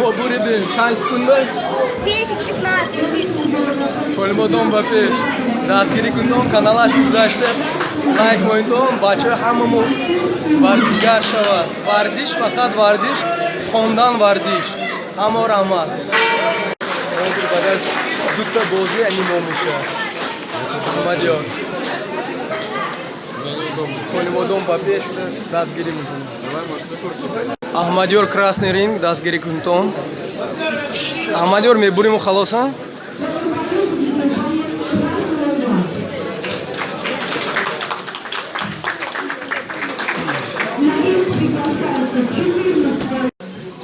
Мо буридем. Чанд секунда? 10-15. Колмодон ба пеш. Дастгирӣ кунтон, каналаш гузашта, лайк моитон, бачаҳо, ҳамамо варзишгар шавад. Варзиш, фақат варзиш, хондан варзиш. Ҳамо раҳмат. Ҳозир баъд аз дута бозӣ нимо мешавад. Мадёр. Колмодон ба пеш, дастгирӣ мекунем. Аҳмадёр, красный ринг, дастгирӣ кунтон. Аҳмадёр, мебуриму халоса.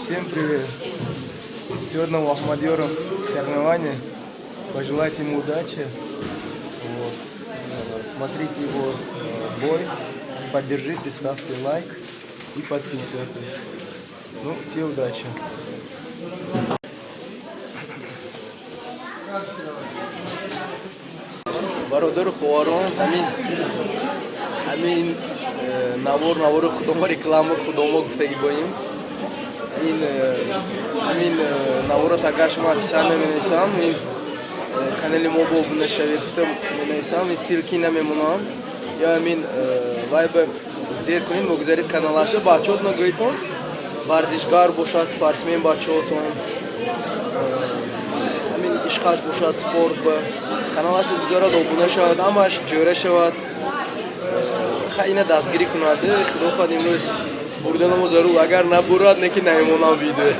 Всем привет! Сегодня у Ахмадьора соревнования. Пожелать ему удачи. Вот. Смотрите его бой, поддержите, ставьте лайк и подписывайтесь. Ну, тебе удачи. Бародару хоҳарон, ҳамин навор, навори худомо, реклама худомо гуфтагӣ боим. Ин ҳамин наворро агар шумо описание менависам, ин канали мо бо обуна шавед гуфта менависам, ин ссылки намемонам ё ҳамин вайба зер кунед, могузаред каналаша. Бачаҳотон гӯйтон, варзишгар бошад, спортсмен бачаҳотон, ҳамин ишқаш бошад спорт, ба каналаш бигузорад, обуна шавад, ҳамаш ҷӯра шавад, ха ина дастгирӣ кунад. Худо хоҳад, имрӯз бурданамо зарур. Агар набурад, неки наимонам видео,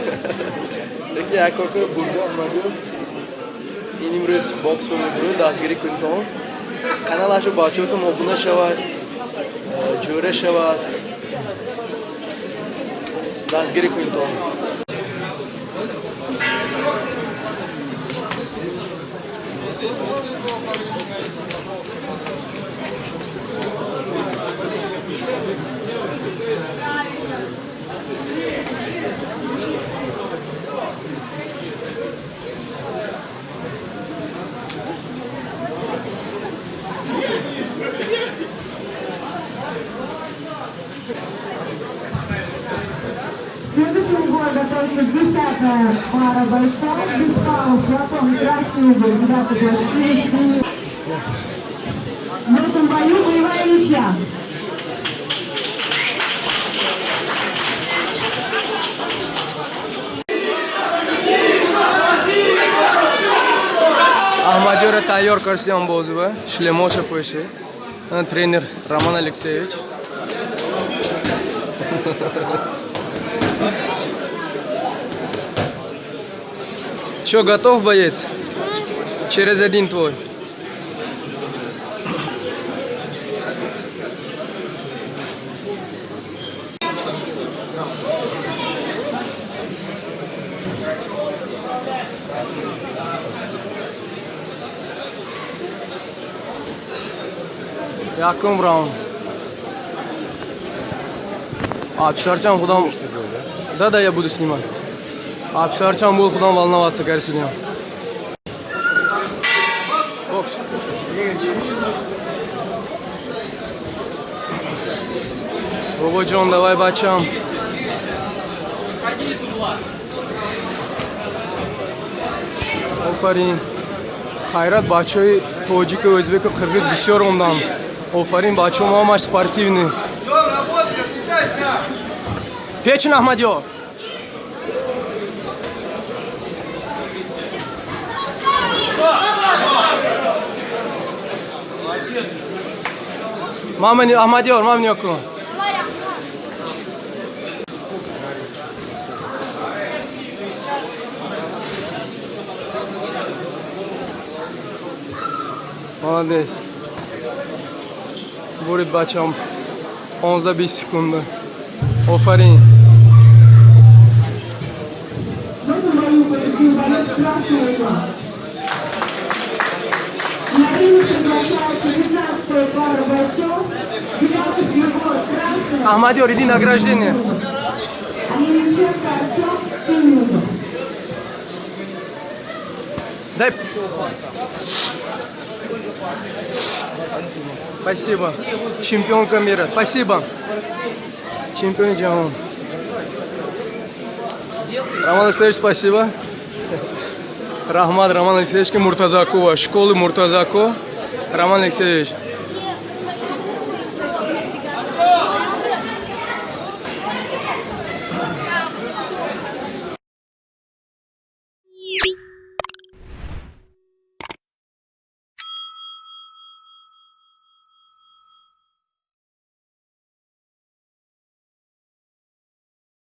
леки як кор кунед, бурда. Омаду ин имрӯз боксро мебурад. Дастгирӣ кунедон каналашу, бачаҳотон обуна шавад, ҷӯра шавад, дастгирӣ кунедон. К следующему бою готовится 10-я пара бойцов. Беспалов, Платон, красный угол, девятый бой, синий. В этом бою боевая ничья. Аҳмадёра тайёр кардиам бозива, шлемоша пӯши. Тренер Роман Алексеевич. Че, готов, боец? Через один твой. Якум раунд. А, писарчам худам. Да, я буду снимать. А писарчам буду худам волноваться, говорит, судья. Бокс. Бобоҷон, давай, бачам. Офарин. Хайрат, бачаҳои тоҷику ӯзбеку қирғиз бисёр омданд. Офарин, бачаҳо, мо ҳамаш спортивный. Печин, Аҳмадёр. Мама, не, Аҳмадёр, мама не кун. Давай, Ахмад. Молодец. Бурид, бачам. 15 секунда. Офарин. В этом бою победил боец красного угла. На ринг приглашается 15-я пара бойцов. Девятых Егор, красный. Аҳмадёр, иди награждение. Олениченко Артем, синий угол. Дай. Спасибо. Чемпионка мира. Спасибо. Чемпион ҷаҳон. Роман Алексеевич, спасибо. Раҳмат, Роман Алексеевич, ки Муртазакова, школы Муртазако. Роман Алексеевич.